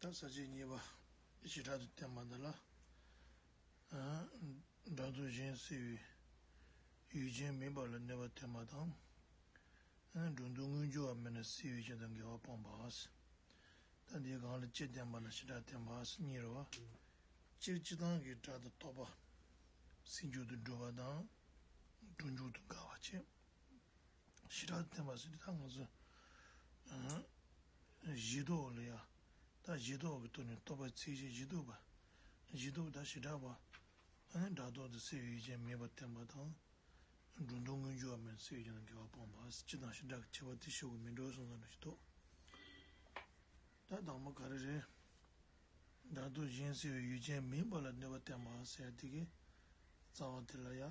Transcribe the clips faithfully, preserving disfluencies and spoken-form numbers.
ད་ས་བཅད་གཉིས་པ་བྱེ་བྲག་ཏུ་བསྟན་པ་འདི་ལ། སྒྲ་རྡོ་གཞན་སེལ་བའི་ཡུལ་ཅན་མིན་པ་ལ་གནོད་པ་བསྟན་པ་དང་། སྒྲོ་འདོགས་དངོས་འབྱོར་བ་མིན་ན་སེལ་བའི་རྐྱེན་དང་འགལ་བ་སྤངས་པ། ད་འདིའི་སྒང་ལ་སྤྱི་བསྟན་པ་ལ་བྱེ་བྲག་བསྟན་པ་གཉིས་རེད་བ། སྤྱིར་སྤྱིར་བཏང་གི་སྒྲ་དང་རྟོག་པ་སེལ་འགྱུར་དུ་འགྲོ་བ་དང་། སྒྲོ་འཇུག་ཏུ་དགའ་བ་བྱེད། བྱེ་བྲག་ཏུ་བསྟན་པ་ཟེར་དུས་ད་ང་ཚོ་གཞི་ལྡོག་ལ་ཡ། ད་གཞི་ལྡོག་གི་ཐོག་ནས་རྟོག་པའི་ཚད་གཞི་གཞི་ལྡོག་པ། གཞི་ལྡོག་དང་བྱེ་བྲག་པ། ཨ་ནི་སྒྲ་རྟོག་ཏུ་སེལ་བའི་ཡུལ་ཅན་མིན་པར་བསྟན་པ་དང་། སྒྲོ་འདོགས་དངོས་འབྱོར་བ་མིན་སེལ་བའི་རྐྱེན་དང་འགལ་བ་སྤངས་པ། སྤྱི་དང་བྱེ་བྲག་གི་ཁྱད་པར་དེ་ཞུ་གི་མི་འགྲོ་སོང་ཙང་འགྲོ་ཞིག་འདུག་ད་དང་པོ་ག་རེ་རེད། སྒྲ་རྡོ་གཞན་སེལ་བའི་ཡུལ་ཅན་མིན་པ་ལ་གནོད་པ་བསྟན་པ་ཟེར་དེ་གི་རྩ་བ་དེ་ལ་ཡ།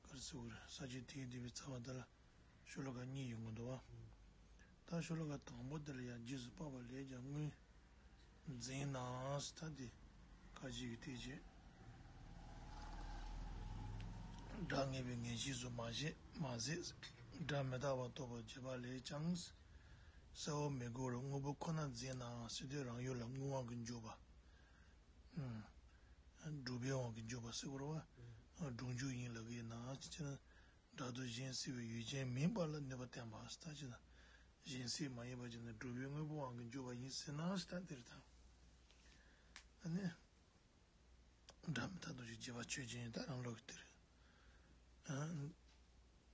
ག་རེ་ཟེར་དགོས་རེད། ས་བཅད་དེའི་འདི་པའི་རྩ་བ་དེ་ལ་ཤོ་ལོ་ཀ་གཉིས་ཡོང་གི་འདུག་བ། ད་ཤོ་ལོ་ཀ་དང་པོ་དེ་ལ་ཡ། རྗེས་སུ་དཔག་པ་ལས་ཀྱང་སྔོན་འཛིན་ན། ད་དེ་ཁ་ཅིག་གི་དེ་བྱེད། སྒྲ་ངེས་པའི་ངེས་ཤེས་སུ་མ་བྱེད་མ་ཟད། སྒྲ་མི་རྟག་པར་རྟོགས་པར་བྱེད་པ་ལས་ཀྱང་། སེལ་བ་མི་དགོས་པར་དངོས་པོ་ཁོ་ན་འཛིན་ན་ཟེར་དུས་རང་ཡུལ་ལ་དངོས་དབང་གིས་འཇོག་པ། སྒྲུབ་པའི་དབང་གིས་འཇོག་པ་ཟེར་དགོས་རེད་བ། སྒྲོ་འཇུག་ཡིན་ལབ་ཀྱི་ཡིན་ན་ཅི་ན། སྒྲ་རྡོ་གཞན་སེལ་བའི་ཡུལ་ཅན་མིན་པ་ལ་གནོད་པ་བསྟན་པ་ཟེར་ད་ཅི་ན། གཞན་སེལ་མ་ཡིན་པ་ཅི་ན་སྒྲུབ་པའི་དངོས་པོའི་དབང་གིས་འཇོག་པ་ཡིན་ཟེར་ན་ཟེར་ད་འདིར་ད། ཨ་ནི། སྒྲ་མི་རྟག་རྡོ་རྗེ་རྗེ་བ་ཆོས་ཅན། ད་རང་ལུགས་ཀྱི་དེ་རེད།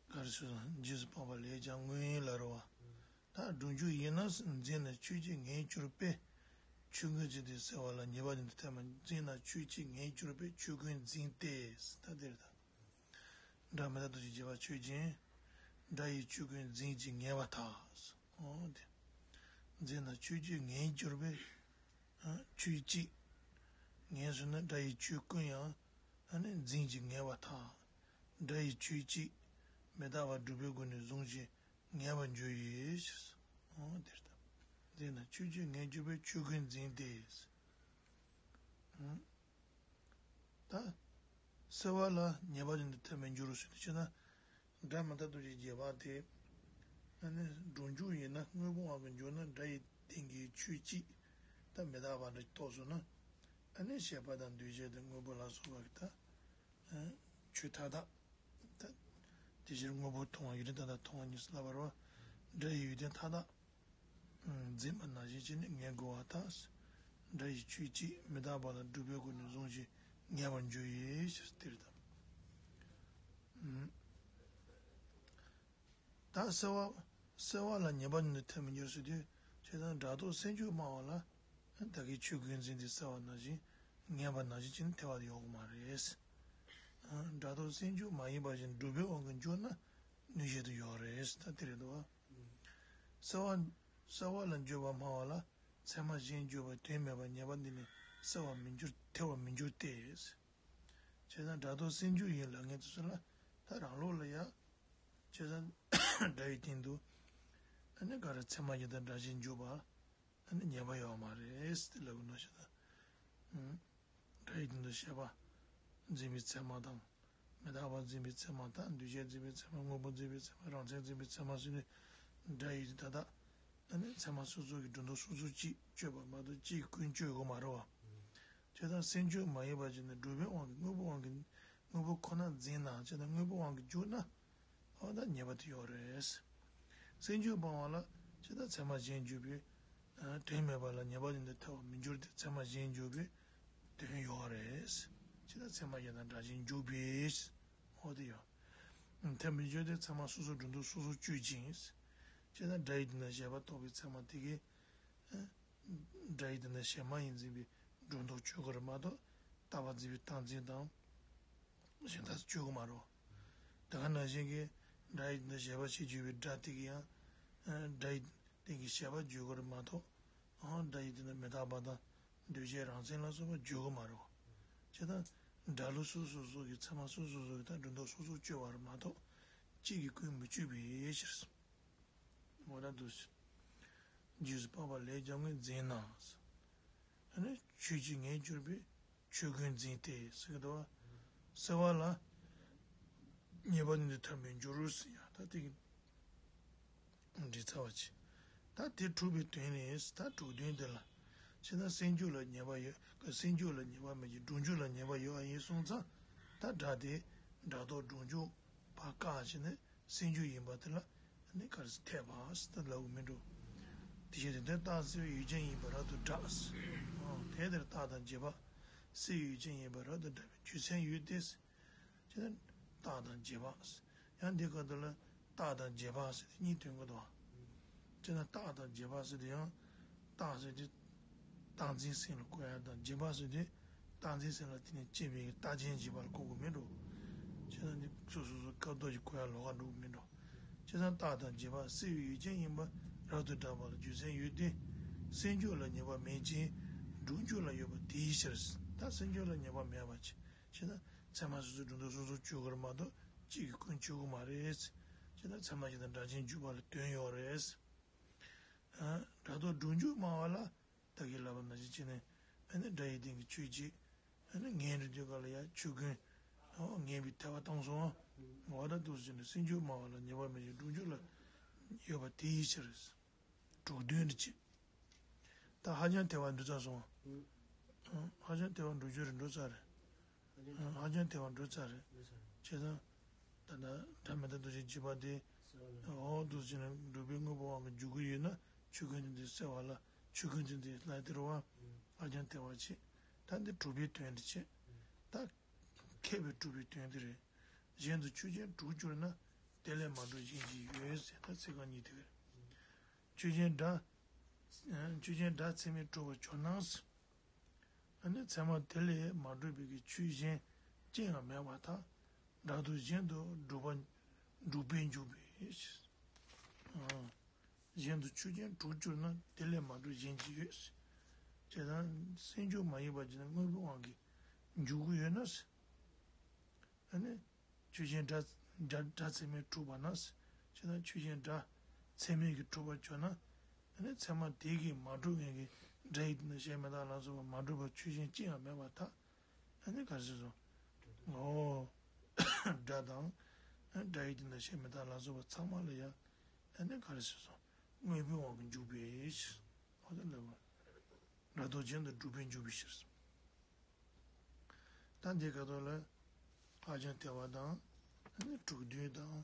ག་རེ་ཟེར་སོང་། རྗེས་སུ་དཔག་པ་ལས་ཀྱང་སྔོན་ལ་རེད་བ། ད་སྒྲོ་འཇུག་ཡིན་ན་འཛིན་ན་ཆོས་ཅན་ངེས་གྱུར་པས། ཆོས་ཀུན་འཛིན་ཏེ་སེལ་བ་ལ་ཉེས་པ་ཉིད་དུ་ཐལ་མ། འཛིན་ན་ཆོས་ཅན་ངེས་གྱུར་པས་ཆོས་ཀུན་འཛིན་ཏེ། ད་འདིར་ད། སྒྲ་མི་རྟག་རྡོ་རྗེ་རྗེ་བ་ཆོས་ཅན། སྒྲ་ཡིས་ཆོས་ཀུན་འཛིན་ཅིང་ངེས་པར་ཐལ། འོ་དེ། འཛིན་ན་ཆོས་ཅན་ངེས་གྱུར་པས། ཆོས་གཅིག་ངེས་སོང་ན་སྒྲ་ཡིས་ཆོས་ཀུན་ཡང་། ཨ་ནི་འཛིན་ཅིང་ངེས་པར་ཐལ། སྒྲ་ཡིས་ཆོས་གཅིག་མི་རྟག་པ་སྒྲུབ་པའི་སྒོ་ནས་བཟུང་ཞིང་ངེས་པར་འགྱུར་ཡི་ཞེས། འོ་དེ་ལྟ། འཛིན་ན་ཆོས་ཅན་ངེས་གྱུར་པས་ཆོས་ཀུན་འཛིན་ཏེ། ད། སེལ་བ་ལ་ཉེས་པ་ཉིད་དུ་ཐལ་མི་འགྱུར་ཟེར་དུས་ཅི་ན། སྒྲ་མི་རྟག་རྡོ་རྗེ་རྗེ་བ་དེ། ཨ་ནི་སྒྲོ་འཇུག་ཡིན་ན་དངོས་པོའི་དབང་གིས་འཇོག་ན་སྒྲ་ཡི་སྟེང་གི་ཆོས་གཅིག་ད་མི་རྟག་པ་འདྲ་རྟོགས་སོང་ན། ཨ་ནི་ཤེས་པ་དང་འདུས་བྱས་དང་དངོས་པོ་ལ་སོགས་པ་གི་ད། ཆོས་མཐའ་དག་ད། དེ་ཕྱིར་དངོས་པོ་མཐོང་བ་ཡུལ་ཅན་མཐའ་དག་མཐོང་བ་གཉིས་སུ་བསླབ་པ་རེད་བ། སྒྲ་ཡི་ཡུལ་ཅན་མཐའ་དག་འཛིན་པ་ནང་བཞིན་བྱས་ནས་ངེས་དགོས་པར་ཐལ། སྒྲ་ཡི་ཆོས་གཅིག་མི་རྟག་པ་ལ་སྒྲུབ་པའི་སྒོ་ནས་བཟུང་ཞིང་ངེས་པར་འགྱུར་ཡི་ཞེས་དེ་རེད་དམ། ད་སེལ་བ། སེལ་བ་ལ་ཉེས་པ་ཉིད་དུ་ཐལ་མི་འགྱུར་ཟེར་དུས་ཁྱེད་རང་སྒྲ་རྟོག་སེལ་འགྱུར་སྨྲ་བ་ལ། ད་གིན་ཆོས་ཀུན་འཛིན་ཏེ་སེལ་བ་ནང་བཞིན་ངེས་པ་ནང་བཞིན་བྱས་ནས་ཐལ་བ་དེ་ཡོད་གི་མ་རེད། སྒྲ་རྟོག་སེལ་འགྱུར་མ་ཡིན་པ་བཞིན་སྒྲུབ་པའི་དབང་གིས་འཇོག་ན་ནུས་བྱེད་དུ་ཡོད་རེད་ད་དེ་རེད་དོ། སེལ་བ། སེལ་བ་ལ་འགྱུར་བ་སྨྲ་བ་ལ་ཚད་མ་གཞན་འགྱུར་བའི་དོན་མེད་པར་ཉེས་པ་འདི་ནི་སེལ་བར་མི་འགྱུར་ཐལ་བར་མི་འགྱུར་ཏེ། བྱས་ཙང་སྒྲ་རྟོག་སེལ་འགྱུར་ཡིན་ལབ་མཁན་དེ་ཚོ་ལ་ད་རང་ལུགས་ལ་ཡ། བྱས་ཙང་སྒྲ་ཡི་སྟེང་དུ་ཨ་ནི་ག་རེ་ཚད་མ་གཞན་དང་སྒྲ་གཞན་འཇོག་པ་ཨ་ནི་ཉེས་པ་ཡོད་མ་རེད་ཟེར་ལབ་གི་འདུག་བྱས་ཙང་། སྒྲ་ཡི་སྟེང་དུ་ཤེས་པ་འཛིན་པའི་ཚད་མ་དང་། མི་རྟག་པ་འཛིན་པའི་ཚད་མ་དང་འདུས་བྱས་འཛིན་པའི་ཚད་མ་དངོས་པོ་འཛིན་པའི་ཚད་མ་རང་མཚན་འཛིན་པའི་ཚད་མ་ཟེར་ནས་སྒྲ་ཡི་ད་ལྟ། ཨ་ནི་ཚད་མ་སོ་སོ་གི་སྒྲོ་འདོགས་སོ་སོ་གཅིག་གཅོད་པ་མ་གཏོགས་གཅིག་ཀུན་གཅོད་དགོས་མ་རེད་བ། བྱས་ཙང་སེལ་འགྱུར་མ་ཡིན་པ་ཅིག་ནི་སྒྲུབ་པའི་དབང་གིས་དངོས་པོའི་དབང་གིས་དངོས་པོ་ཁོ་ན་འཛིན་ན་བྱས་ཙང་དངོས་པོའི་དབང་གིས་འཇོག་ན། འོ་ད་ཉེས་པ་དེ་ཡོད་རེད། སེལ་འགྱུར་སྤང་བ་ལ་བྱས་ཙང་ཚད་མ་གཞན་འཇོག་པའི་དོན་མེད་པ་ལ་ཉེས་པ་ཉིད་དུ་ཐལ་བར་མི་འགྱུར་ཏེ་ཚད་མ་གཞན་འཇོག་པའི་དོན་ཡོད་རེད། བྱས་ཙང་ཚད་མ་གཞན་དང་སྒྲ་གཞན་འཇོག་པའི། འོ་དེ་ཡོད། ཐལ་མི་འགྱུར་ཏེ་ཚད་མ་སོ་སོ་སྒྲོ་འདོགས་སོ་སོ་གཅོད་ཅིང་། བྱས་ཙང་སྒྲ་ཡི་སྟེང་ན་བཞག་པ་རྟོགས་པའི་ཚད་མ་དེ་གས། སྒྲ་ཡི་སྟེང་ན་གཞན་མ་ཡིན་འཛིན་པའི་སྒྲོ་འདོགས་གཅོད་དགོས་རེད་མ་གཏོགས་རྟག་པ་འཛིན་པའི་རྟག་འཛིན་དང་། གཞན་དག་གཅོད་དགོས་མ་རེད། དེ་ག་ནང་བཞིན་གྱི་སྒྲ་ཡི་སྟེང་ན་བཞག་པ་ཞེས་བརྗོད་པའི་སྒྲ་དེ་གས་ཡང་། སྒྲ་ཡི་སྟེང་གི་བཞག་པ་བརྗོད་དགོས་རེད་མ་གཏོགས། སྒྲ་ཡི་སྟེང་ན་མི་རྟག་པ་དང་འདུས་བྱས་རང་མཚན་ལ་སོགས་པ་བརྗོད་དགོས་མ་རེད། བྱས་ཙང་སྒྲ་ལུགས་སོ་སོ་སོ་གི་ཚད་མ་སོ་སོ་སོ་གི་ད་སྒྲོ་འདོགས་སོ་སོ་གཅོད་པ་རེད་མ་གཏོགས་གཅིག་གིས་ཀུན་མི་གཅོད་པའི་ཕྱིར། འོ་ད་འདུག་སེ། རྗེས་སུ་དཔག་པ་ལས་ཀྱང་ངོས་འཛིན་ན། ཨ་ནི་ཆོས་ཅན་ངེས་གྱུར་པས་ཆོས་ཀུན་འཛིན་ཏེ་ཟེར་གི་འདུག་བ། སེལ་བ་ལ་ཉེས་པ་ཉིད་དུ་ཐལ་བར་མི་འགྱུར་ཟེར་ཡ་ད་དེ་གི་འགྲིག་ཚར་བ་ཅིག་ད་དེ་འཁྲུལ་པའི་དོན་ནི་ད་དྲུག་དོན་དེ་ལ་ བྱས་ན་སེལ་འཇུག་ལ་ཉེས་པ་ཡོད། སེལ་འཇུག་ལ་ཉེས་པ་མེད་ཅིང་སྒྲུབ་འཇུག་ལ་ཉེས་པ་ཡོད་པ་ཡིན་སོང་ཙང་། ད་སྒྲ་དེ་སྒྲ་རྟོག་སྒྲུབ་འཇུག་བར་བཀག་བྱས་ནས་སེལ་འཇུག་ཡིན་པ་དེ་ལ་ནི་ག་རེ་ཟེར། འཐད་པ་ཟེར་ད་ལབ་ཀྱི་མིན་འགྲོ། དེ་བཞིན་དུ་རྟགས་སེལ་བའི་ཡུལ་ཅན་ཡིན་པར་རབ་ཏུ་བསྒྲགས། དེ་ལྟར་རྟགས་དང་རྗེས་དཔག་སེལ་བའི་ཡུལ་ཅན་ཡིན་པར་རབ་ཏུ་བསྒྲགས་པའི་རྒྱུ་མཚན་ཡོད་དེ། ཅེ་ན། རྟགས་དང་རྗེས་དཔག་ཟེར། ཡང་འདི་སྐབས་དུ་ལ་རྟགས་དང་རྗེས་དཔག་ཟེར་ཏེ་གཉིས་ཐོན་གྱི་འདུག། ཅེ་ན་རྟགས་དང་རྗེས་དཔག་ཟེར་ཏེ་ཡང་། རྟགས་ཟེར་ཏེ། རྟགས་འཛིན་སེམས་ལ་གོ་ཡ་དང་། རྗེས་དཔག་ཟེར་ཏེ། རྟགས་འཛིན་སེམས་ལ་བརྟེན་ནས་སྐྱེས་པའི་རྟགས་ཅན་རྗེས་དཔག་ལ་གོ་དགོས་མིན་འགྲོ། ཅེ་ན་འདི་སོ་སོ་སོ་སྐབས་ཐོག་གི་གོ་ཡ་ལོགས་ཀ་འགྲོ་གི་མིན་འགྲོ། ཅེ་ན་རྟགས་དང་རྗེས་དཔག་སེལ་བའི་ཡུལ་ཅན་ཡིན་པ་རབ་ཏུ་བསྒྲགས་པ་ལ་རྒྱུ་མཚན་ཡོད་དེ། སེལ་འཇུག་ལ་ཉེས་པ་མེད་ཅིང་སྒྲུབ་འཇུག་ལ་ཡོད་པ་དེའི་ཕྱིར། ད་སེལ་འཇུག་ལ་ཉེས་པ་མེད་པ་ཅི། ཅེ་ན། ཚད་མ་སོ་སོའི་སྒྲུབ་འདོད་སོ་སོར་ཆོད་དགོས་རེད་མ་གཏོགས་གཅིག་གིས་ཀུན་ཆོད་དགོས་མ་རེད། ཅེ་ན་ཚད་མ་གཞན་དང་སྒྲ་གཞན་འཇུག་པ་ལ་དོན་ཡོད་རེད། ཨ། སྒྲ་རྟོག་སྒྲུབ་འཇུག་སྨྲ་བ་ལ་ད་གིན་ལབ་པ་ནང་བཞིན་བྱས་ནས། ཨ་ནི་སྒྲ་ཡི་སྟེང་གི་ཆོས་ཅན། ཨ་ནི་ངེས་རེད་དུས་ག་ལ་ཡ་ཆོས་ཀུན། ཨོ་ངེས་པའི་ཐལ་བ་བཏང་སོང་། འོ་ད་འདུག་སེ་བྱས་ནས་སེལ་འཇུག་སྨྲ་བ་ལ་ཉེས་པ་མེད་ཅིང་སྒྲུབ་འཇུག་ལ་ཡོད་པ་དེའི་ཕྱིར། དྲུག་བདུན་རེ་བྱེད། ད་ཧ་ཅང་ཐལ་བ་འགྲོ་ཚར་སོང་། ཨ། ཧ་ཅང་ཐལ་བ་འགྲོ་རྒྱུ་རེད་འགྲོ་ཚར་རེད། ཨ། ཧ་ཅང་ཐལ་བ་འགྲོ་ཚར་རེད། བྱས་ཙང་། ད་ལྟ་སྒྲ་མི་རྟག་འདུ་བྱེད་བྱེད་པ་དེ། འོ་འདུག་སེ་བྱས་ནས་སྒྲུབ་པའི་དངོས་པོའི་དབང་གིས་འཇུག་གི་ཡོད་ན་ཆོས་ཀུན་ཚན་དེ་སེལ་བ་ལ་ཆོས་ཀུན་ཚན་དེ་ལ་དེ་རུ་བ། ཧ་ཅང་ཐལ་བ་བྱེད། ད་འདི་སྒྲུབ་པའི་དོན་དེ་བྱེད། ད། མཁས་པས་སྒྲུབ་པའི་དོན་དེ་རེད། གཞན་དུ་ཆོས་ཅན་དྲུག་གྱུར་ན། དེ་ལས་མ་གྲུབ་གཞན་ཅི་ཡོད་ཟེར། ད་ཚིག་རྐང་གཉིས་དེ་རེད། ཆོས་ཅན་སྒྲ། ཆོས་ཅན་སྒྲ་ཚད་མས་གྲུབ་པར་གྱུར་ན། ཨ་ནི་ཚད་མ་དེ་ལས་མ་གྲུབ་པའི་གི་ཆོས་གཞན་ཅི་ཡང་མེད་པར་ཐལ། སྒྲ་རྟོག་གཞན་དུ་སྒྲུབ་པ། སྒྲུབ་པས་འཇུག་པའི། ཨ། གཞན་དུ་ཆོས་ཅན་དྲུག་གྱུར་ན། དེ་ལས་མ་གྲུབ་གཞན་ཅི་ཡོད། བྱས་ཙང་སེལ་འཇུག་མ་ཡིན་པ་ཅིག་ན་དངོས་པོའི་དབང་གིས་འཇུག་གི་ཡོད་ན། ཨ་ནི། ཆོས་ཅན་སྒྲ། སྒྲ་སྒྲ་ཚད་མས་གྲུབ་པ་ན། བྱས་ཙང་ཆོས་ཅན་སྒྲ་ཚད་མས་ཀྱིས་གྲུབ་པར་གྱུར་ན། ཨ་ནི་ཚད་མ་དེ་གིས་མ་གྲུབ་མཁན་གྱི་སྒྲ་ཡི་དོན་དང་གཞན་མི་རྟག་ལ་སོགས་པ་མ་གྲུབ་པ་ཆོས་ཅན་ཅི་ཡང་མེད་པར་ཐལ། ཨ་ནི་ག་རེ་ཟེར་སོང་། ངོ་། སྒྲ་དང་། སྒྲ་ཡི་དོན་དང་གཞན་མི་རྟག་ལ་སོགས་པ་ཚང་མ་ལ་ཡང་། ཨ་ནི་ག་རེ་ཟེར་སོང་། དངོས་པོའི་དབང་གིས་འཇུག་པའི་ཕྱིར། འོ་ད་ལབ་པ། སྒྲ་རྟོག་གཞན་དུ་སྒྲུབ་པས་འཇུག་པའི་ཕྱིར། ད་འདི་ག་ཐོག་ལ། ཧ་ཅང་ཐལ་བ་དང་། ཨ་ནི་དྲུག་བདུན་དང་།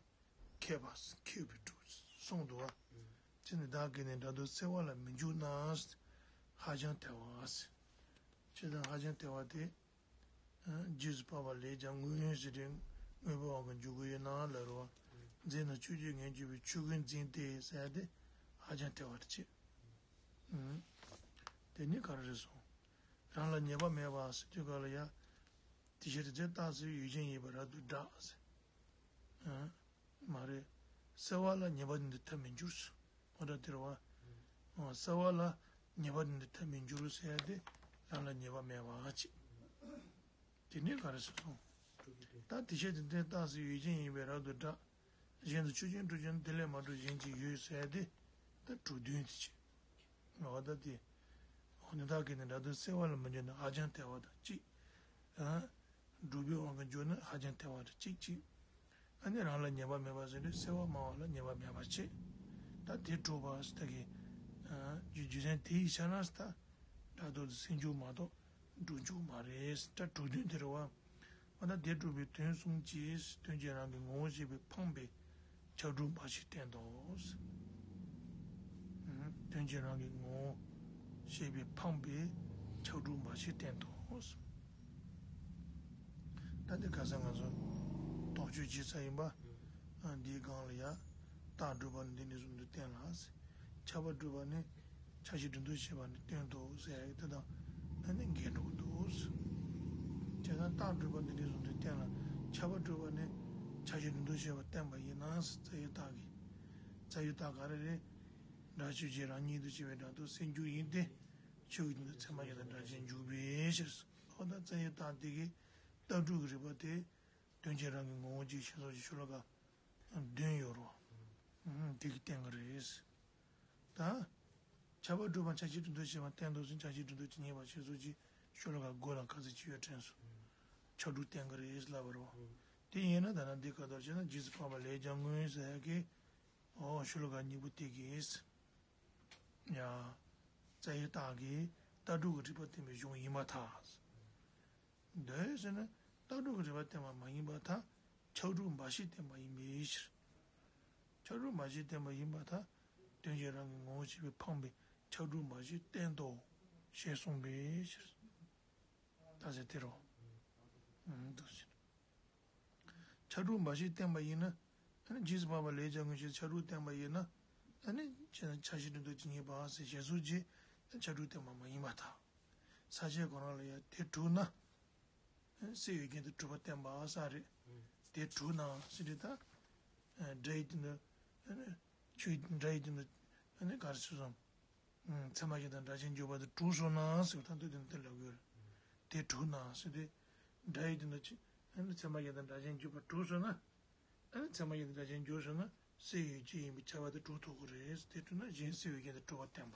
མཁས་པ། མཁས་པའི་དྲུག་གསུངས་འདུག་བ། ཅི་ནས་བདག་གིས་ནི་སྒྲ་རྟོག་སེལ་བ་ལ་མི་འཇུག་ན། ཧ་ཅང་ཐལ་བ། ཅེས་དང་ཧ་ཅང་ཐལ་བ་དེ། རྗེས་སུ་དཔག་པ་ལས་ཀྱང་དངོས་ཟེར་ཏེ་དངོས་པོའི་དབང་གིས་འཇུག་གི་ཡོད་ན་ལབ་རེད་བ། འཛིན་ན་ཆོས་ཅན་ངེས་གྱུར་པའི་ཆོས་ཀུན་འཛིན་ཏེ་ཟེར་ཏེ་ཧ་ཅང་ཐལ་བ་རེད་ཅེས། དེ་ནི་ག་རེ་རེད་སོང་། རང་ལ་ཉེས་པ་མེད་པ་ཟེར་དུས་ག་ལ་ཡ། དེ་ཕྱིར་དེ་རྟགས་སེལ་བའི་ཡུལ་ཅན་ཡིན་པར་རབ་ཏུ་བསྒྲགས་ཟེར། མ་རེད། སེལ་བ་ལ་ཉེས་པ་དེ་འདི་ཐལ་མི་འགྱུར་ཟེར། འོ་ད་དེ་རེད་བ། སེལ་བ་ལ་ཉེས་པ་དེ་འདི་ཐལ་མི་འགྱུར་ཟེར་ཡ་དེ་རང་ལ་ཉེས་པ་མེད་པ་ཅིག་དེ་ནི་ག་རེ་ཟེར་སོང་། ད་དེ་ཕྱིར་དེ་འདི་རྟགས་སེལ་བའི་ཡུལ་ཅན་ཡིན་པར་རབ་ཏུ་བསྒྲགས། གཞན་དུ་ཆོས་ཅན་དྲུག་གྱུར་ན། དེ་ལས་མ་གྲུབ་གཞན་ཅི་ཡོད་ཟེར་ཏེ། ད་དྲུག་བདུན་དེ་ཅི། འོ་ད་དེ། འོ་ནི་བདག་གིས་ནི་སྒྲ་རྟོག་སེལ་བ་ལ་མི་འཇུག་ན། ཧ་ཅང་ཐལ་བ་དང་གཅིག་ཨ། སྒྲུབ་པའི་དབང་གིས་འཇུག་ན་ཧ་ཅང་ཐལ་བ་དང་གཅིག་གཅིག་ཨ་ནི་རང་ལ་ཉེས་པ་མེད་པ་ཟེར་ཏེ་སེལ་བ་སྨྲ་བ་ལ་ཉེས་པ་མེད་པ་བྱེད། ད་དེ་གྲུབ་པ་ཟེར་ད་གི། ཨ། རྒྱུ་རྒྱུ་མཚན་དེ་ཡི་ཆ་ན་ཟེར་ད། སྒྲ་རྟོག་དེ་སེལ་འཇུག་མ་གཏོགས་སྒྲུབ་འཇུག་མ་རེད་ཟེར། ད་དྲུག་བདུན་དེ་རེད་བ། འོ་ན་དེ་སྒྲུབ་པའི་དོན་གསུངས་ཀྱི། དོན་གྱིས་རང་གི་ངོ་བོ་ཤེས་པས་འཕངས་པའི་ཁྱབ་སྒྲུབ་འབའ་ཞིག་བསྟན་ཏོ། དོན་གྱིས་རང་གི་ངོ་བོ་ཤེས་པས་འཕངས་པའི་ཁྱབ་སྒྲུབ་འབའ་ཞིག་བསྟན་ཏོ། ད་འདི་ག་ས་ང་ཚོ་དོགས་གཅོད་བྱེད་ས་ཡིན་པ། འདིའི་སྒང་ལ་ཡ། རྟགས་སྒྲུབ་པ་ནི་འདི་ནས་བཟུང་སྟེ་བསྟན་ལ། ཁྱབ་པ་སྒྲུབ་པ་ནི། ཁྱབ་བྱེད་སྒྲུབ་འདོད་བྱེད་པ་ནི་བསྟན་ཏོ་ཟེར་ཡ་གི་དེ་དང་ཨ་ནི་འགལ་འགྲོ་གི་འདུག། བྱས་ཙང་རྟགས་སྒྲུབ་པ་འདི་འདྲའི་བཟུང་དུ་བསྟན་ལ། ཁྱབ་པ་སྒྲུབ་པ་ནི་ཁྱབ་བྱེད་སྒྲུབ་འདོད་བྱེད་པ་བསྟན་པ་ཡིན་ན། རྩ་བའི་རྟགས་ཀྱི། རྩ་བའི་རྟགས་ག་རེ་རེད། སྒྲ་ཆོས་ཅན་རང་ཉིད་དུ་སྐྱེ་བའི་སྒྲ་རྟོག་སེལ་འཇུག་ཡིན་ཏེ། ཆོས་ཀྱི་དོན་དུ་ཚད་མ་གཞན་དང་སྒྲ་གཞན་འཇུག་པའི་ཕྱིར། འོ་ད་རྩ་བའི་རྟགས་འདི་གི་ལྟ་གྲུབ་ཀྱི་རིགས་པ་དེ། དོན་གྱིས་རང་གི་ངོ་བོ་གཅིག་ཞེས་སོགས་ཀྱི་ཤོ་ལོ་ཀ་བདུན་ཡོད་རོ། དེ་གི་བསྟན་གྱི་རེད། ད། ཁྱབ་པ་སྒྲུབ་པ་ཁྱབ་བྱེད་སྒྲུབ་འདོད་བྱེད་པ་བསྟན་ཏོ་ཟེར། ཁྱབ་བྱེད་སྒྲུབ་འདོད་ཀྱི་ཉེས་པ་ཞེས་སོགས་ཀྱི་ཤོ་ལོ་ཀ་མགོ་ལ་ག་ཚོད་ཅིག་ཡོད་དྲན་སོང་། ཁྱབ་སྒྲུབ་བསྟན་གྱི་རེད་ལབ་པ་རེད་བ། དེ་ཡིན་ན་ད་ནང་འདི་ག་ལྟར་བྱས་ན་རྗེས་སུ་དཔག་པ་ལས་ཀྱང་དངོས་ཟེར་ཡ་གི། འོ་ཤོ་ལོ་ཀ་གཉིས་པོ་དེ་གིས། ཡ། རྩ་བའི་རྟགས་ཀྱི་ ལྟ་གྲུབ་ཀྱི་རིགས་པ་བསྟན་པའི་གཞུང་ཡིན་པར་ཐལ། འདོད་ཟེར་ན་ལྟ་གྲུབ་ཀྱི་རིགས་པ་བསྟན་པ་མ་ཡིན་པར་ཐལ། ཁྱབ་བསྒྲགས་འབའ་ཞིག་བསྟན་པ་ཡིན་པའི་ཕྱིར། ཁྱབ་བསྒྲགས་འབའ་ཞིག་བསྟན་པ་ཡིན་པར་ཐལ། དོན་གྱིས་རང་གི་ངོ་བོ་ཤེས་པས་འཕངས་པའི་ཁྱབ་བསྒྲགས་འབའ་ཞིག་བསྟན་ཏོ། ཞེས་གསུངས་པའི་ཕྱིར། ད་ཟེར་དེ་རོ། ཨང་། འདུག་ཟེར། ཁྱབ་བསྒྲགས་འབའ་ཞིག་བསྟན་པ་ཡིན་ན། ཨ་ནི་རྗེས་སུ་དཔག་པ་ལས་ཀྱང་མངོན་ཤེས་ཁྱབ་བསྒྲགས་བསྟན་པ་ཡིན་ན། ཨ་ནི་ཆ་ཤས་འབྲི་འདོད་ཅི་སྙེད་པ་ཟེར་ཞེས་སོགས་ཀྱིས་ཁྱབ་བསྒྲགས་བསྟན་པ་མ་ཡིན་པར་ཐལ། ས་བཅད་ཁོ་རང་ལ་ཡང་དེ་གྲུབ་ན། སེལ་ཡུལ་ཅན་དུ་གྲུབ་པ་བསྟན་པ་ས་རེད། དེ་གྲུབ་ན་ཟེར་དེ་ད། སྒྲ་ཡི་སྟེང་དུ། ཨ་ནི་ཆོས་སྒྲ་ཡི་སྟེང་དུ། ཨ་ནི་ག་རེ་ཟེར་སོང་། ཚད་མ་གཞན་དང་སྒྲ་གཞན་འཇོག་པ་དེ་གྲུབ་སོང་ན་ཟེར་བ་དང་དུ་དེ་ནི་དེ་ལབ་དགོས་རེད། དེ་གྲུབ་ན་ཟེར་དེ། སྒྲ་ཡི་སྟེང་དུ་ཆ། ཨ་ནི་ཚད་མ་གཞན་དང་སྒྲ་གཞན་འཇོག་པ་གྲུབ་སོང་ན། ཨ་ནི་ཚད་མ་གཞན་དང་སྒྲ་གཞན་འཇོག་སོང་ན་སེལ་ཡུལ་ཅན་ཡིན་པའི་ཁྱབ་པ་དེ་གྲུབ་ཐུབ་ཀྱི་རེད། དེ་གྲུབ་ན་གཞན་སེལ་ཡུལ་ཅན་དུ་གྲུབ་པ་བསྟན་པ།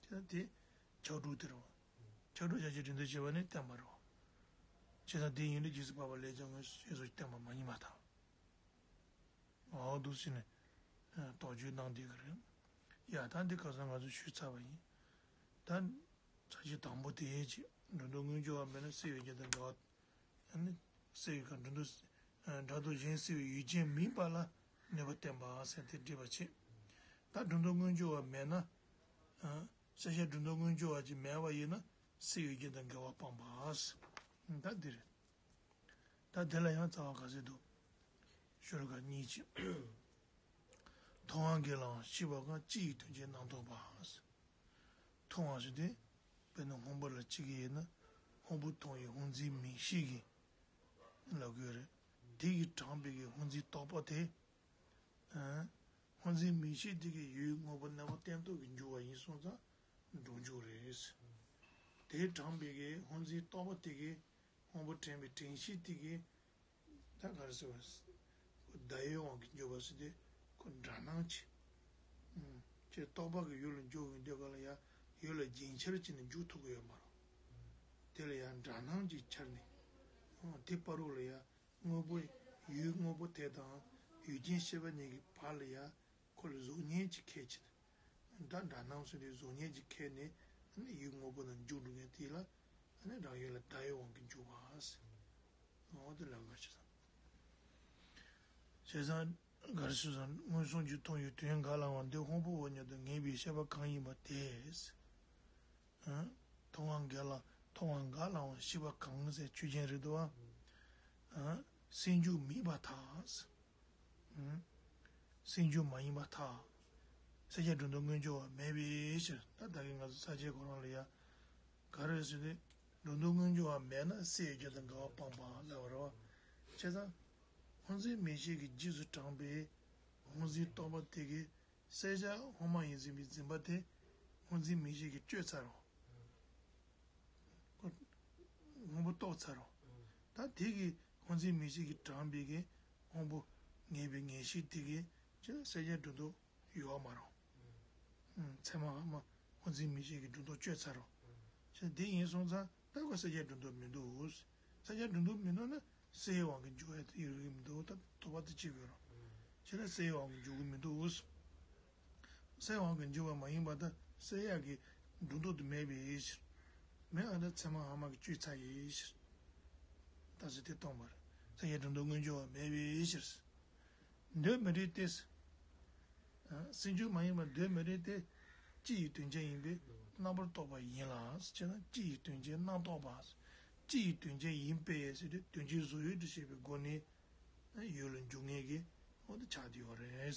དེ་ལ་དེ་ཁྱབ་བསྒྲགས་དེ་རེད་བ། ཁྱབ་བསྒྲགས་ཆ་ཤས་འབྲི་འདོད་བྱེད་པ་ནི་བསྟན་པ་རེད་བ། བྱས་ཙང་དེ་ཡིན་ལུགས་རྗེས་སུ་དཔག་པ་ལས་ཀྱང་མངོན་ཤེས་སོགས་བསྟན་པ་མ་ཡིན་པར་ཐལ། འོ་འདུག་ཟེར་ནས། ཨ། དོགས་གཅོད་གནང་བསྡད་ཀྱི་རེད། ཡ་ད་འདི་ཁ་སང་ང་ཚོ་ཞུས་ཚར་བ་ཡིན། ད། ཆ་ཤས་དང་པོ་དེ་ཅིག་སྒྲོ་འདོགས་མངོན་གྱུར་བ་མེད་ན་སེལ་ཡུལ་ཅན་དང་འགལ་བ། ཨ་ནི་སེལ་ཡུལ་གང་སྒྲོ་འདོགས། ཨ། སྒྲ་དོན་གཞན་སེལ་བའི་ཡུལ་ཅན་མིན་པ་ལ་གནོད་པ་བསྟན་པ་ཟེར་དེ་འགྲིག་པ་བྱེད། ད་སྒྲོ་འདོགས་མངོན་གྱུར་བ་མེད་ན། ཨ། ཤ་ཤ་སྒྲོ་འདོགས་མངོན་གྱུར་བ་ཅིག་མེད་པ་ཡིན་ན་སེལ་ཡུལ་ཅན་དང་འགལ་བ་སྤངས་པ་ཟེར། ད་འདི་རེད། ད་དེ་ལ་ཡང་རྩ་བ་ག་ཚོད་འདུག་ཤོ་ལོ་ཀ་གཉིས་ཅིག་མཐོང་བ་འགལ་ལའང་ཤེས་པ་གང་། སྤྱི་ཡི་དོན་ཅན་རྣམ་རྟོག་པ། མཐོང་བ་ཞེས་ཏེ། དཔེར་ན་སྔོན་པོ་ལ་གཅིག་ཡིན་ན་སྔོན་པོ་མཐོང་བའི་སྔོ་འཛིན་མིག་ཤེས་ཀྱིས་ལབ་དགོས་རེད། དེ་གིས་དྲངས་པའི་གི་སྔོ་འཛིན་རྟོག་པ་དེ། ཨ། སྔོ་འཛིན་མིག་ཤེས་དེ་གིས་ཡུལ་དངོས་པོ་རྣམ་པ་གཏན་རྟོགས་ཀྱི་འགྱུར་བ་ཡིན་སོང་ཙང་སྒྲོ་འཇུག་རེད། དེ་དྲངས་པའི་གི་སྔོ་འཛིན་རྟོག་པ་དེ་གིས་སྔོན་པོ་དྲན་པའི་དྲན་ཤེས་དེ་གིས། ད་ག་རེ་ཟེར་བ། ཁོ་བརྡ་ཡོད་དབང་གིས་འཇུག་པ་ཟེར་དུས་ཁོ་འདྲ་སྣང་ཅིག་ཨུམ། ཁྱེད་རྟོག་པ་གིས་ཡུལ་ལ་འཇུག་ཡོང་དུས་ག་ལ་ཡ་ཡུལ་ལ་རྒྱུན་ཆགས་ཅིག་ནས་འཇུག་ཐུབ་ཀྱི་ཡོད་མ་རེད། དེ་ལ་ཡ་འདྲ་སྣང་ཅིག་འཆར་ནས། ཨོ་དེ་བར་དུ་ལ་ཡ་དངོས་པོ་ཡུལ་དངོས་པོ་དེ་དང་ཡུལ་ཅན་ཤེས་པ་གཉིས་ཀྱི་བར་ལ་ཡ། ཁོ་ལ་གཟུགས་བརྙན་ཅིག་ཁེལ་ཕྱིན། ད་འདྲ་སྣང་ཟེར་དུས་གཟུགས་བརྙན་ཅིག་ཁེལ་ནས་ནི་ཡུལ་དངོས་པོ་ནང་འཇུག་འགྲོ་མཁན་དེ་ལ་ནི་རང་ཡུལ་ལ་བརྡ་ཡོད་དབང་གིས་འཇུག་པ་ཟེར། འོ་དེ་ལ་ག་ཞེ་ས། བྱས་ཙང་ག་རེ་ཟེར་ཙང་མངོན་སུམ་གྱིས་མཐོང་བའི་དོན་འགའ་ལའང་འདི་སྔོན་པོའོ་སྙམ་དུ་ངེས་པའི་ཤེས་པ་གང་ཡིན་པ་དེས། ཨ། མཐོང་བ་འགའ་ལ་མཐོང་བ་འགའ་ལའང་ཤེས་པ་གང་ཟེར་ཆོས་ཅན་རེད་དོ། ཨ། སེལ་འཇུག་མིན་པར་ཐལ། ཨ། སེལ་འཇུག་མ་ཡིན་པར་ཐལ། སེལ་བྱེད་སྒྲོ་འདོགས་མངོན་གྱུར་བ་མེད་པའི་ཕྱིར། ད་ད་གིན་ང་ཚོ་ས་བཅད་ཁོ་རང་ལ་ཡ། ག་རེ་ཟེར་ནས་སྒྲོ་འདོགས་མངོན་གྱུར་བ་མེད་ན་སེལ་ཡུལ་ཅན་དང་འགལ་བ་སྤངས་པ་ལབ་པ་རེད་བ། བྱས་ཙང་། སྔོ་འཛིན་མིག་ཤེས་ཀྱི་རྗེས་སུ་འབྲངས་པའི་སྔོ་འཛིན་རྟོག་པ་དེ་གིས། བསལ་བྱ་སྔོ་མ་ཡིན་ཟིན་པའི་འཛིན་པ་དེ་སྔོ་འཛིན་མིག་ཤེས་ཀྱིས་གཅོད་ཚར་རོ། སྔོན་པོ་རྟོགས་ཚར་རོ། ད་དེ་གི་སྔོ་འཛིན་མིག་ཤེས་ཀྱིས་དྲངས་པའི་གི་སྔོན་པོ་ངེས་པའི་ངེས་ཤེས་དེ་གི་ཅི་ན་བསལ་བྱ་སྒྲོ་འདོགས་ཡོད་མ་རོ། ཚད་མ་སྔ་མ་སྔོ་འཛིན་མིག་ཤེས་ཀྱིས་སྒྲོ་འདོགས་གཅོད་ཚར་རོ། ཅི་ན་དེ་ཡིན་སོང་ཙང་ད་ཁོ་བསལ་བྱ་སྒྲོ་འདོགས་མི་འདུག་བསལ་བྱ་སྒྲོ་འདོགས་མི་འདུག་ན། སེལ་བའི་དབང་གིས་འཇུག་ཡ་དེ་ཡོད་ཀྱི་མི་འདུག་ད་དོགས་པ་དེ་གཅིག་ཡོད་རོ། ཁྱེད་ལ་སེལ་བའི་དབང་གིས་འཇུག་གི་མི་འདུག་སེལ་བའི་དབང་གིས་འཇུག་པ་མ་ཡིན་པ་ད་སེལ་ཡག་གི་སྒྲོ་འདོགས་དེ་མེད་པའི་ཕྱིར། མེད་ཨ་ད་ཚད་མ་སྔ་མ་གིས་གཅོད་ཚར་ཡི་ཕྱིར། ད་ཟེར་དེ་སྟོན་པ་རེད། སེལ་བྱེད་སྒྲོ་འདོགས་མངོན་གྱུར་བ་མེད་པའི་ཕྱིར། འདོད་མི་རིགས་ཏེ། སེལ་འཇུག་མ་ཡིན་པར་འདོད་མི་རིགས་ཏེ། སྤྱི་ཡི་དོན་ཅན་ཡིན་པས་རྣམ་པར་རྟོག་པ་ཡིན་ལ། ཅེ་ན་སྤྱི་ཡི་དོན་ཅན་རྣམ་རྟོག་པ། སྤྱི་ཡི་དོན་ཅན་ཡིན་པས་ཟེར་དུས་དོན་སྤྱིའི་བཟོ་ཡུལ་དུ་བྱེད་པའི་སྒོ་ནས་ཡུལ་ལ་འཇུག་ངེས་ཀྱི་འོ་དེ་ཆགས་བསྡད་ཡོད་རེད།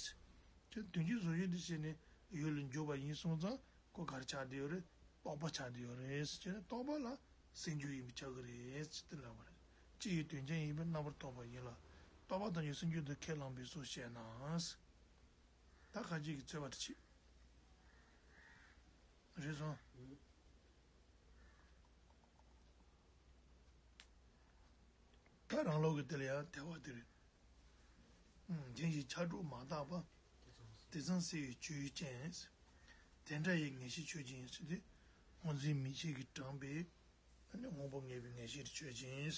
ཅེ་ན་དོན་སྤྱིའི་བཟོ་ཡུལ་དུ་བྱས་ནས་ཡུལ་ལ་འཇུག་པ་ཡིན་སོང་ཙང་ཁོ་ག་རེ་ཆགས་བསྡད་ཡོད་རེད། རྟོག་པ་ཆགས་བསྡད་ཡོད་རེད། ཅེ་ན་རྟོག་པ་ལ་སེལ་འཇུག་ཡིན་པས་ཆགས་ཀྱི་རེད་ཅེས་དེ་ལབ་པ་རེད། སྤྱི་ཡི་དོན་ཅན་ཡིན་པས་རྣམ་པར་རྟོག་པ་ཡིན་ལ། རྟོག་པ་ཐམས་ཅད་སེལ་འཇུག་ཏུ་ཁས་བླངས་པའི་ཚུལ་བཤད་ན། ད་ཁ་ཅིག་གིས་རྩོད་པ་དེ་བྱེད། རེད་སོང་། ད་རང་ལུགས་ཀྱི་དེ་ལ་ཡང་དལ་བ་དེ་རེད། རྒྱན་གྱི་ཁྱབ་བསྒྲགས་མ་དག་པ། དེ་ཙམ་སེལ་བའི་སྤྱོད་ཡུལ་ཅན། དེ་འདྲ་ཡི་ངེས་ཤེས་ཆོས་ཅན་ཟེར་དུས་སྔོ་འཛིན་མིག་ཤེས་ཀྱིས་དྲངས་པའི་སྔོན་པོ་ངེས་པའི་ངེས་ཤེས་ཆོས་ཅན།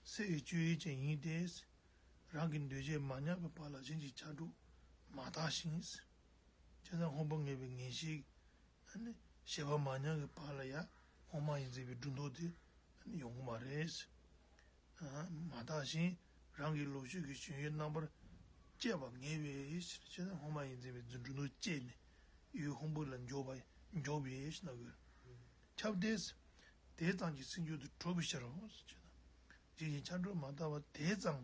སེལ་བའི་སྤྱོད་ཡུལ་ཅན་ཡིན་ཏེ། རང་གི་འདོད་བྱེད་མ་ཉམས་པའི་བར་ལ་གཞན་གྱི་ཁྱབ་བསྒྲགས་མ་དག་ཞིང་། བྱས་ཙང་སྔོན་པོ་ངེས་པའི་ངེས་ཤེས། ཨ་ནི་ བྱས་པ་མ་ཉམས་ཀྱི་བར་ལ་ཡང་སྔོན་མ་ཡིས་འཛིན་པའི་སྒྲོ་འདོགས་དེ་ཡོང་གི་མ་རེད། མ་བཏགས་ཤིང་རང་གི་ལོག་ཕྱོགས་ཀྱི་ཞེན་ཡུལ་རྣམ་པར་དཔྱད་པ་ངེས་པའི་ཕྱིར། བྱས་ན་སྔོན་མ་ཡིས་འཛིན་པའི་སྒྲོ་འདོགས་བཅད་ནས་ཡུལ་སྔོན་པོ་ལ་འཇོག་པ་འཇོག་པའི་ཕྱིར་ན་དགོས། ཁྱབ་སྟེ། དེ་ཙམ་གྱིས་སེམས་རྒྱུད་དུ་གྲུབ་པའི་ཕྱིར་རོ། ཞེ་ན། གཞན་གྱི་ཆ་འགྲོ་མ་བཏགས་པ་དེ་ཙམ།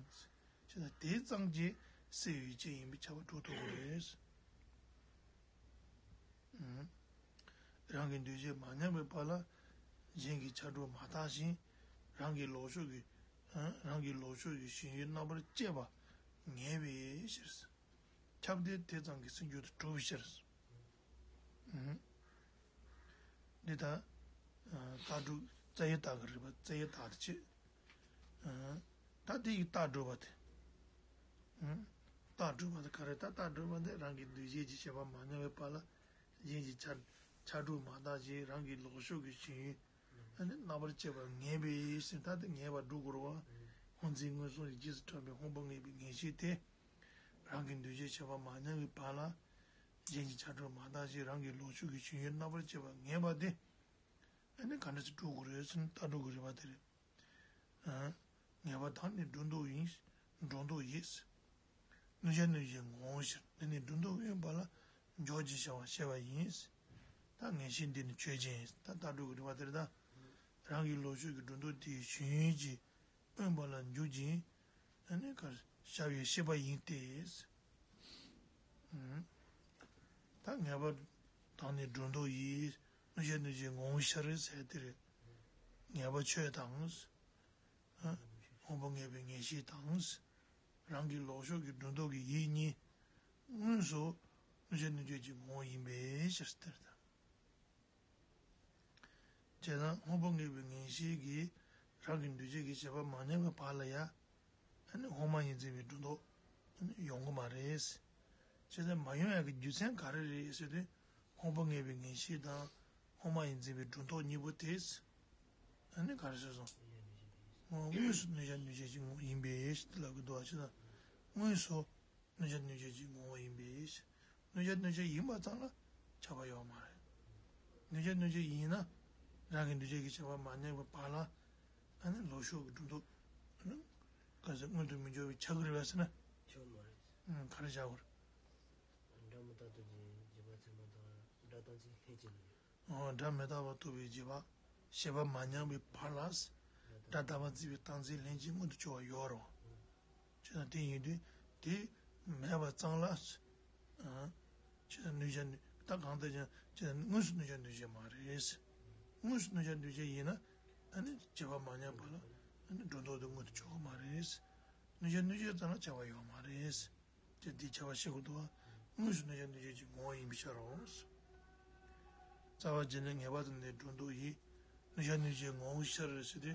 ཞེ་ན་དེ་ཙམ་གྱིས་སེམས་ཡུལ་ཅན་ཡིན་པས་ཁྱབ་པ་གྲུབ་ཐུབ་པ་རེད། རང་གི་འདུ་བྱེད་མ་ཉམས་པའི་བར་ལ་གཞན་གྱི་ཆ་འགྲོ་མ་བཏགས་ཤིང་རང་གི་ལོག་ཕྱོགས་ཀྱི་རང་གི་ལོག་ཕྱོགས་ཀྱི་ཞེན་ཡུལ་རྣམ་པར་དཔྱད་པ་ངེས་པའི་ཕྱིར། ཁྱབ་སྟེ་དེ་ཙམ་གྱིས་སེམས་རྒྱུད་དུ་གྲུབ་པའི་ཕྱིར། འདི་ལྟར། ལྟ་གྲུབ་རྩ་བའི་རྟགས་ཀྱི་རིགས་པ་རྩ་བའི་རྟགས་དེ་བྱེད། ད་དེ་ཡི་རྟགས་སྒྲུབ་པ་དེ། རྟགས་སྒྲུབ་པ་དེ་ག་རེ་ད་རྟགས་སྒྲུབ་པ་དེ་རང་གི་འདུ་བྱེད་ཀྱི་བྱས་པ་མ་ཉམས་པའི་བར་ལ་གཞན་གྱི་ཆ་ཆ་འགྲོ་མ་བཏགས་ཤིང་རང་གི་ལོག་ཕྱོགས་ཀྱི་ཞེན་ཡུལ་རྣམ་པར་དཔྱད་པ་ངེས་པའི་ཕྱིར། ད་དེ་ངེས་པར་སྒྲུབ་དགོས་རེད་བ། སྔོ་འཛིན་མངོན་སུམ་གྱི་རྗེས་སུ་འབྲངས་པའི་སྔོན་པོ་ངེས་པའི་ངེས་ཤེས་དེ། རང་གི་འདུ་བྱེད་བྱས་པ་མ་ཉམས་པའི་བར་ལ། གཞན་གྱི་ཆ་འགྲོ་མ་བཏགས་ཤིང་རང་གི་ལོག་ཕྱོགས་ཀྱི་ཞེན་ཡུལ་རྣམ་པར་དཔྱད་པ་ངེས་པ་དེ། ཨ་ནི་ག་འདྲ་ཞིག་སྒྲུབ་དགོས་རེད་ཟེར་ན་ལྟ་གྲུབ་ཀྱི་རིགས་པ་དེ་རེད། ངེས་པ་དང་ནི་སྒྲོ་འདོགས་ཡིན། སྒྲོ་འདོགས་ཡིན། གནོད་བྱ་གནོད་བྱེད་ངོ་བོའི་ཕྱིར། འདི་ནི་སྒྲོ་འདོགས་དབེན་པ་ལ་འཇོག་ཅེས་བྱ་བ་བཤད་པ་ཡིན། ད་ངེས་ཤེས་འདི་ནི་ཆོས་ཅན། ད་ལྟ་གྲུབ་ཀྱི་རིགས་པ་དེ་རེད་ད། རང་གི་ལོག་ཕྱོགས་ཀྱི་སྒྲོ་འདོགས་དེའི་ཞེན་ཡུལ་གྱི་དབེན་པ་ལ་འཇུག་ཅིང་། ཨ་ནི་གར་བྱ་བའི་ཤེས་པ་ཡིན་ཏེ། ད་ངེས་པ་དང་ནི་སྒྲོ་འདོགས་ཡིན། གནོད་བྱ་གནོད་བྱེད་ངོ་བོའི་ཕྱིར་ཟེར་དེ་རེད། ངེས་པ་ཆོས་དང་། སྔོན་པོ་ངེས་པའི་ངེས་ཤེས་དང་། རང་གི་ལོག་ཕྱོགས་ཀྱི་སྒྲོ་འདོགས་ཀྱི་ཡིད་གཉིས་དངོས་སུ་གནོད་བྱ་གནོད་བྱེད་ཀྱི་ངོ་བོ་ཡིན་པའི་ཕྱིར་ཟེར་ད། བྱས་ན་སྔོན་པོ་ངེས་པའི་ངེས་ཤེས་ཀྱིས་རང་གི་འདུ་བྱེད་ཀྱི་བྱས་པ་མ་ཉམས་པའི་བར་ལ་ཡང་། ཨ་ནི་སྔོན་མ་ཡིས་འཛིན་པའི་སྒྲོ་འདོགས་ཡོང་གི་མ་རེད། བྱས་ཙང་མ་ཡོང་ཡག་གི་རྒྱུ་མཚན་ག་རེ་རེད་ཟེར་དུས། སྔོན་པོ་ངེས་པའི་ངེས་ཤེས་དང་སྔོན་མ་ཡིས་འཛིན་པའི་སྒྲོ་འདོགས་གཉིས་པོ་དེས། ཨ་ནི་ག་རེ་ཟེར་སོང་། དངོས་སུ་གནོད་བྱ་གནོད་བྱེད་ཀྱི་ངོ་བོ་ཡིན་པས་ལབ་ཀྱི་འདུག་བ། བྱས་ཙང་དངོས་སུ། གནོད་བྱ་གནོད་བྱེད་ཀྱི་ངོ་བོ་ཡིན་པས། གནོད་བྱ་གནོད་བྱེད་ཡིན་པ་ཙམ་ལ་ཁྱབ་པ་ཡོད་མ་རེད། གནོད་བྱ་གནོད་བྱེད་ཡིན་ན། རང་གི་འདུ་བྱེད་ཀྱི་བྱས་པ་མ་ཉམས་པའི་བར་ལ། ཨ་ནི་ལོག་ཕྱོགས་ཀྱི་སྒྲོ་འདོགས། ཨ་ནི། ག་ཟེར་མངོན་དུ་མི་འགྱུར་བའི་ཆགས་ཀྱི་རེད་པས་ཟེར་ན། ཆགས་མ་རེད། ཨང་ག་རེ་བྱ་དགོས་རེད། སྒྲ་མི་རྟག་པ་རྟོགས་པའི་རྗེས་དཔག་ཚད་མ་དང་སྒྲ་རྟག་འཛིན་ལྷན་ཅིག་ལ། འོ་སྒྲ་མི་རྟག་པ་རྟོགས་པའི་རྗེས་དཔག་བྱས་པ་མ་ཉམས་པའི་བར་ལ། སྒྲ་རྟག་པ་འཛིན་པའི་རྟག་འཛིན་ལྷན་ཅིག་མངོན་དུ་གྱུར་པ་ཡོད་རེད། བྱས་ཙང་དེ་ཡིན་དུས་དེ་མེད་པ་ཙམ་ལ། བྱས་ཙང་གནོད་བྱ་ནི་ད་གང་ལྟར་ཀྱང་བྱས་ཙང་དངོས་སུ་གནོད་བྱ་གནོད་བྱེད་མ་རེད། དངོས་སུ་གནོད་བྱ་གནོད་བྱེད་ཡིན་ན་ཨ་ནི་བྱས་པ་མ་ཉམས་པ་ལ་ཨ་ནི་སྒྲོ་འདོགས་དེ་མངོན་དུ་གྱུར་གི་མ་རེད། གནོད་བྱ་གནོད་བྱེད་ཙམ་ལ་ཁྱབ་པ་ཡོད་མ་རེད། ཅེས་འདིའི་ཁྱད་པར་བཤད་དགོས་འདུག་བ། དངོས་སུ་གནོད་བྱ་གནོད་བྱེད་ཀྱི་ངོ་བོ་ཡིན་པའི་ཕྱིར་རོ། རྩ་བ་བརྒྱད་ནི་ངེས་པ་དང་ནི་སྒྲོ་འདོགས་ཡིན། གནོད་བྱ་གནོད་བྱེད་ངོ་བོའི་ཕྱིར་ཟེར་ཏེ།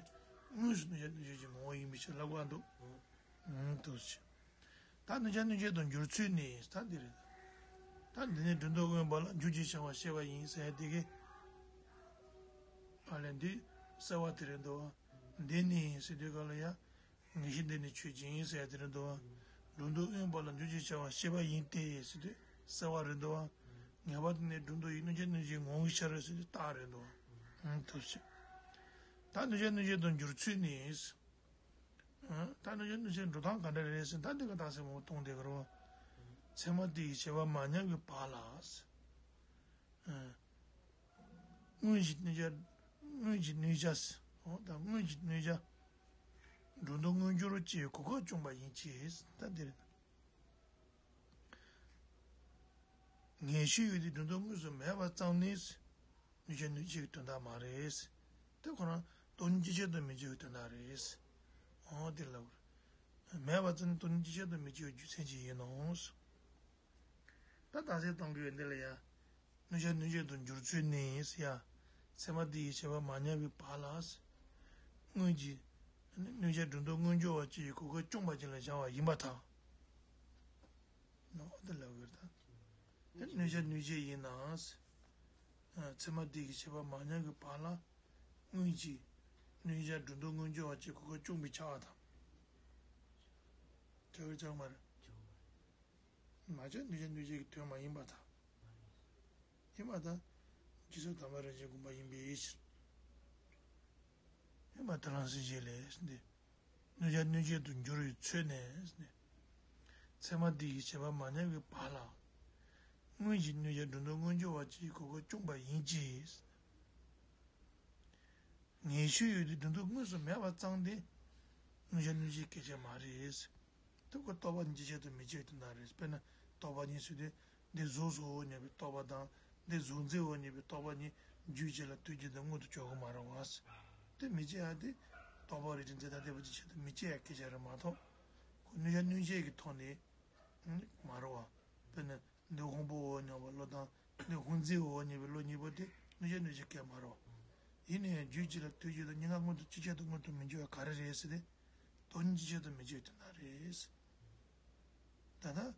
དངོས་སུ་གནོད་བྱ་གནོད་བྱེད་ཀྱི་ངོ་བོ་ཡིན་པའི་ཕྱིར་ལབ་དགོས་འདུག་ཨང་འདུག་ཟེར། ད་གནོད་བྱ་གནོད་བྱེད་དུ་འགྱུར་ཚུལ་ནི་ད་འདི་རེད། ད་འདི་ནི་སྒྲོ་འདོགས་དབེན་པ་ལ་འཇོག་ཅེས་བྱ་བ་བཤད་པ་ཡིན་ཟེར་དེ་གི། ཨ་ལས་འདི་གསལ་བ་དེ་རེད་འདུག་བ། འདི་ནི་ཟེར་དུས་ག་ལ་ཡ། ངེས་ཤེས་འདི་ནི་ཆོས་ཅན་ཟེར་ཡ་དེ་རེད་འདུག་བ། སྒྲོ་འདོགས་དབེན་པ་ལ་འཇོག་ཅེས་བྱ་བ་བཤད་པ་ཡིན་ཏེ་ཟེར་དུས་གསལ་བ་རེད་འདུག་བ། ངེས་པ་དེ་ནི་སྒྲོ་འདོགས་ཡིན། གནོད་བྱ་གནོད་བྱེད་ངོ་བོའི་ཕྱིར་ཟེར་དུས་རྟགས་རེད་འདུག་བ། ཐུབ་ཟེར། ད་གནོད་བྱ་གནོད་བྱེད་དུ་འགྱུར་ཚུལ་ནི། ད་གནོད་བྱ་གནོད་བྱེད་འགྲོ་སྟངས་ག་འདྲ་རེད་ཟེར་ད་འདི་ག་རྟགས་གསལ་མོ་གཏོང་བསྡད་ཀྱི་རེད་བ། ཚད་མ་དེ་ཡི་བྱས་པ་མ་ཉམས་ཀྱི་བར་ལ། སྔོན་གྱི་གནོད་བྱ། སྔོན་གྱི་གནོད་བྱ། འོ་ད་སྔོན་གྱི་གནོད་བྱ། སྒྲོ་འདོགས་མངོན་གྱུར་ཅེས་གོ་སྐབས་བསྐྱུངས་པ་ཡིན་གྱི། ད་འདིར། ངེས་ཤེས་ཡོད་དེ་སྒྲོ་འདོགས་དངོས་སུ་མེད་པ་ཙམ་ནི། གནོད་བྱ་གནོད་བྱེད་ཀྱི་དོན་དག་མ་རེད། དེ་ཁོ་རང་སྟོང་ཉིད་སྤྱི་བྱེ་བྲག་ཏུ་མི་འཇོག་པའི་དོན་དག་རེད། འོ་དེ་ལ། མེད་པ་ཙམ་ནི་སྟོང་ཉིད་སྤྱི་བྱེ་བྲག་ཏུ་མི་འཇོག་པའི་རྒྱུ་མཚན་ཅིག་ཡིན་ནོ། ད་རྟགས་གསལ་གཏོང་གི་ཡོད་འདི་ལ་ཡ། གནོད་བྱ་གནོད་བྱེད་དུ་འགྱུར་ཚུལ་ནི་ཡ། ཚད་མ་དེ་ཡི་བྱས་པ་མ་ཉམས་པའི་བར་ལ། སྔོན་གྱི། གནོད་བྱ་སྒྲོ་འདོགས་མངོན་གྱུར་བ་ཅིག་གི་གོ་སྐབས་བསྐྱུངས་པ་ཅིག་ལ་སྦྱར་བ་ཡིན་པར་ཐལ། ནོ་དེ་ལབ་དགོས་རེད་ད། དེ་གནོད་བྱ་གནོད་བྱེད་ཡིན་ན། ཚད་མ་དེ་གི་བྱས་པ་མ་ཉམས་ཀྱི་བར་ལ། སྔོན་གྱི། གནོད་བྱ་སྒྲོ་འདོགས་མངོན་གྱུར་བ་ཅིག་གོ་སྐབས་བསྐྱུངས་པའི་ཁྱབ་པ་དང་། ཁྱབ་པའི་ཁྱབ་མ་རེད། མ་ཁྱབ་གནོད་བྱ་གནོད་བྱེད་ཀྱི་དོན་མ་ཡིན་པར་ཐལ། ཡིན་པར་ཐལ། ཇི་སྲིད་དམ་པ་རིན་ཆེན་སྒོམ་པ་ཡིན་པའི་ཕྱིར། ཡོད་པ་དེ་རང་སེམས་ཤིག་ལས་འདི། གནོད་བྱ་གནོད་བྱེད་དུ་འགྱུར་བའི་ཚུལ་ནས་འདི། ཚད་མ་འདི་ཡི་བྱེད་པ་མ་ཉམས་ཀྱི་བར་ལ། སྔོན་གྱི་གནོད་བྱ་སྒྲོ་འདོགས་སྔོན་འཇོག་པ་གཅིག་གིས་གོ་འཕང་བསྐྱུངས་པ་ཡིན་གྱི། ངེས་ཤེས་ཡོད་དུས་སྒྲོ་འདོགས་དངོས་སུ་མེད་པ་ཙམ་དེ། གནོད་བྱ་གནོད་བྱེད་སྐད་ཆ་མ་རེད། དེ་ཁོ་རྟོག་པ་གཉིས་ཆར་དུ་མི་འཆད་དོན་དག་རེད། དཔེར་ན་རྟོག་པ་གཉིས་ཟེར་དུས། འདི་གཟུགས་སོ་སྙམ་པའི་རྟོག་པ་དང་། འདི་གཟུགས་མཛེས་སོ་སྙམ་པའི་རྟོག་པ་གཉིས་རྒྱུད་གཅིག་ལ་དུས་གཅིག་ཏུ་མངོན་དུ་གྱུར་གྱི་མ་རེད་བ། དེ་མི་འཆད་ཡ་དེ། རྟོག་པ་རིགས་གཅིག་འཛིན་སྟངས་བདེན་པ་གཅིག་ཆར་དུ་མི་འཆད་ཡ་སྐད་ཆ་རེད་མ་གཏོགས། ཁོ་གནོད་བྱ་གནོད་བྱེད་ཀྱི་ཐོག་ནས་མ་རེད་བ། དཔེར་ན། འདི་ཧོང་པོ་སོ་སྙམ་པའི་བློ་དང་། འདི་ཧོང་མཛེས་སོ་སྙམ་པའི་བློ་གཉིས་པོ་དེ་གནོད་བྱ་གནོད་བྱེད་སྐད་མ་རེད་བ། ཡིན་ནའི་རྒྱུད་གཅིག་ལ་དུས་གཅིག་ཏུ་གཉིས་ཀ་མངོན་དུ་གཅིག་ཆར་དུ་མངོན་དུ་མི་འགྱུར་བ་ག་རེ་རེད་ཟེར་ཏེ། སྟོང་ཉིད་གཅིག་ཆར་དུ་མི་འཆད་དོན་དག་རེད། ད་ལྟ།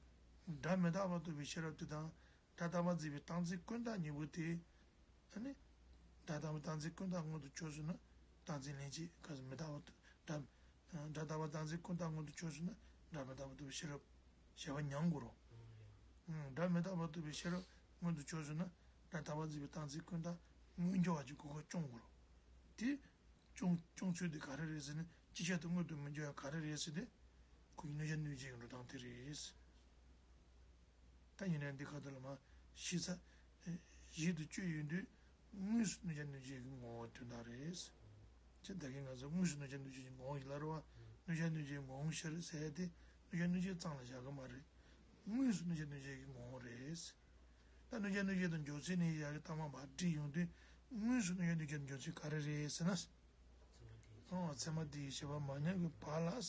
སྒྲ་མི་རྟག་པར་རྟོགས་པའི་ཤེས་རབ་དེ་དང་། སྒྲ་རྟག་པར་འཛིན་པའི་སྟངས་འཛིན་ཀུན་བརྟགས་གཉིས་པོ་དེ། ཨ་ནི། སྒྲ་རྟག་པར་སྟངས་འཛིན་ཀུན་བརྟགས་མངོན་དུ་གྱུར་སོང་ན། སྟངས་འཛིན་ལན་གཅིག་ག་ས་མི་རྟག་པར་སྒྲ། སྒྲ་རྟག་པར་སྟངས་འཛིན་ཀུན་བརྟགས་མངོན་དུ་གྱུར་སོང་ན། སྒྲ་མི་རྟག་པར་རྟོགས་པའི་ཤེས་རབ། བྱ་བ་ཉམས་དགོས་རེད། ཨང་། སྒྲ་མི་རྟག་པར་རྟོགས་པའི་ཤེས་རབ་མངོན་དུ་གྱུར་སོང་ན། སྒྲ་རྟག་པར་འཛིན་པའི་སྟངས་འཛིན་ཀུན་བརྟགས་སྔོན་འཇོག་པ་གཅིག་གིས་གོ་འཕང་བསྐྱུངས་དགོས་རེད། དེ། སྐྱོང་སྐྱོང་ཚུལ་དེ་ག་རེ་རེད་ཟེར་ན། གཅིག་ཆར་དུ་མངོན་དུ་མི་འགྱུར་ཡ་ག་རེ་རེད་ཟེར་ཏེ། ཁོ་གི་གནོད་བྱ་གནོད་བྱེད་ཀྱི་འགྲོ་སྟངས་དེ་རེད། ད་ཡིན་ནའི་འདི་ཁ་ཐུག་ལ་མ་ཤེས་ཚ། གཞི་དང་བཅུད་ཡོད་དུས་དངོས་སུ་གནོད་བྱ་གནོད་བྱེད་ཀྱི་ངོ་བོ་དོན་དག་རེད། ཅེས་ད་གིན་ང་ཚོ་དངོས་སུ་གནོད་བྱ་གནོད་བྱེད་ཀྱི་ངོ་བོ་ཡིན་ལབ་རེད་བ། གནོད་བྱ་གནོད་བྱེད་ཀྱི་ངོ་བོ་ཤེས་རེད་ཟེར་ཡ་དེ་གནོད་བྱ་གནོད་བྱེད་རྩ་ལ་བཞག་གི་མ་རེད། དངོས་སུ་གནོད་བྱ་གནོད་བྱེད་ཀྱི་ངོ་བོ་རེད། ད་གནོད་བྱ་གནོད་བྱེད་དང་འཇོག་ཚུལ་ནི་ཡ་གི་ལྟ་བ་མར་བསྒྲིགས་ཡོང་དུས། དངོས་སུ་གནོད་བྱ་གནོད་བྱེད་དང་འཇོག་ཚུལ་ག་རེ་རེད་ཟེར་ན། ཨོ། ཚད་མ་འདི་ཡི་བྱེད་པ་མ་ཉམས་ཀྱི་བར་ལ།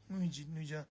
སྔོན་གྱི་གནོད་བྱ་